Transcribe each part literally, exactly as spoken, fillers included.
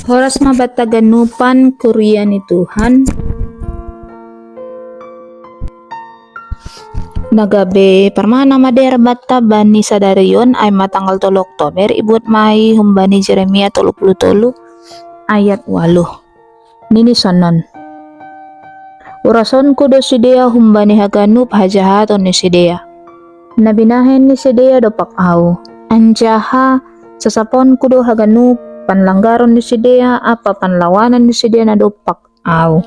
Horas ma banta ganupan kuria ni Tuhan. Na gabe parmana ma dera banta bani sadari on, ai ma tanggal tolu Oktober, ibuat ma i humbani Jeremia tolu puluh tolu ayat waluh. Nini sonon: Urasonku do sidea humbani haganup hajahaton ni sidea, na binahen ni sidea dompak Ahu. Anjaha sasapkonku do haganup panlanggaron ni sidea ampa panlawanan ni sidea na dompak Ahu.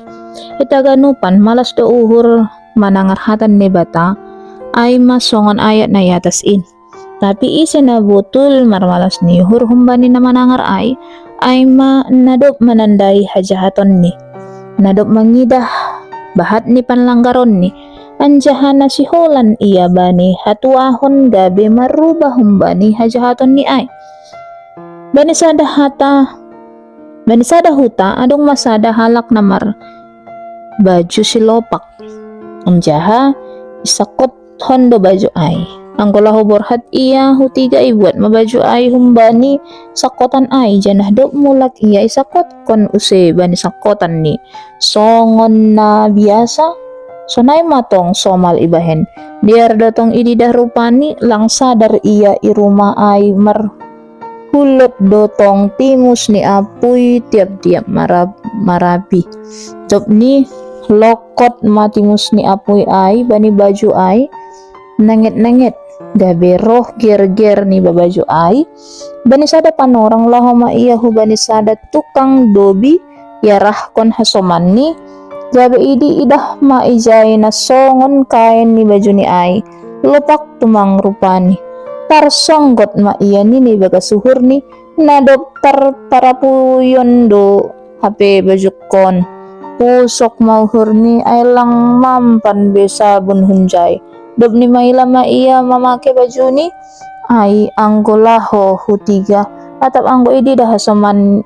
Hita haganupan malas do uhur manangar hata ni Naibata, ai ma songon ayat na i atas in. Tapi ise na botul marmalas ni uhur humbani na manangar ai, ai ma na dob manandai hajahatonni, na dob mangidah bahat ni panlanggaronni, anjaha na siholan ia bani hatuahon gabe marubah humbani hajahatonni ai. Bani sada hata, bani sada huta adong ma sada halak na marbaju silopak, anjaha isangkothon do baju ai. Anggo laho borhat ia hu tiga, ibuat ma baju ai humbani sangkotan ai, janah dob mulak ia isangkothon use bani sangkotanni songon na biasa. Sonai ma tong somal ibahen. Dear do tong ididah rupani, lang sadar ia i rumah ai mar hulot do tong timus ni apui tiap-tiap marab-, marabi. Dob ni lokot ma timus ni apui ai bani baju ai, nenget-nenget, gabe roh ger-ger ni babaju ai. Bani sada panorang laho ma ia hubani sada tukang dobi, iarahkon hasomanni, gabe ididah ma ijai na songon kaen ni bajuni ai, lopak tumang rupani. Tarsonggot ma ia nini bagas uhurni, na dob tarparapuion do hape bajungkon. Pusok ma uhurni ai lang mampan be sabun hunjai. Dob ni maila ma ia mamake bajuni ai anggo laho hu tiga, atap anggo ididah hasoman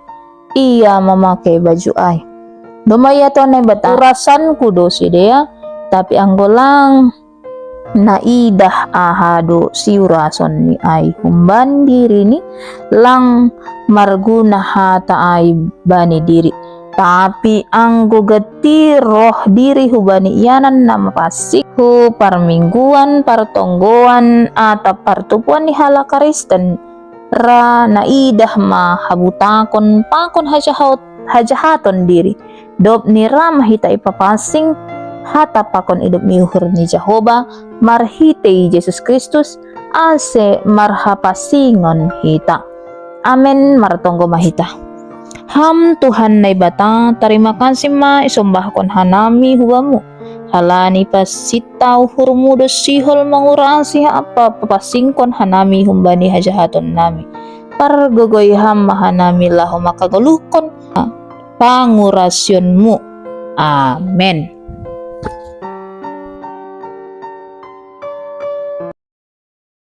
ia mamake baju ai. Domma ia tu Naibata, urasanku do sidea, tapi anggo lang naidah aha do siurason ni ai humban dirini, lang marguna hata ai bani diri. Tapi anggo gati roh diri hubani ianan na mapansing, hu parmingguan, partonggoan, atap partubuan ni halak Kristen, ra naidah ma habutakon pakon hajahot-, hajahaton diri. Dob ni ra ma hita ipapansing hata pakon idop ni uhur ni Jahowa marhitei Jesus Kristus, ase marhapansingon hita. Amen. Martonggo ma hita. Ham Tuhan Naibata, tarima kasih ma isombahkon hanami hu Bamu, halani pasinta uhurmu do sihol mangurasi ampa papansingkon hanami humbani hajahatonnami. Pargogoi Ham ma hanami laho mangkagoluhkon pangurasionmu. Amen.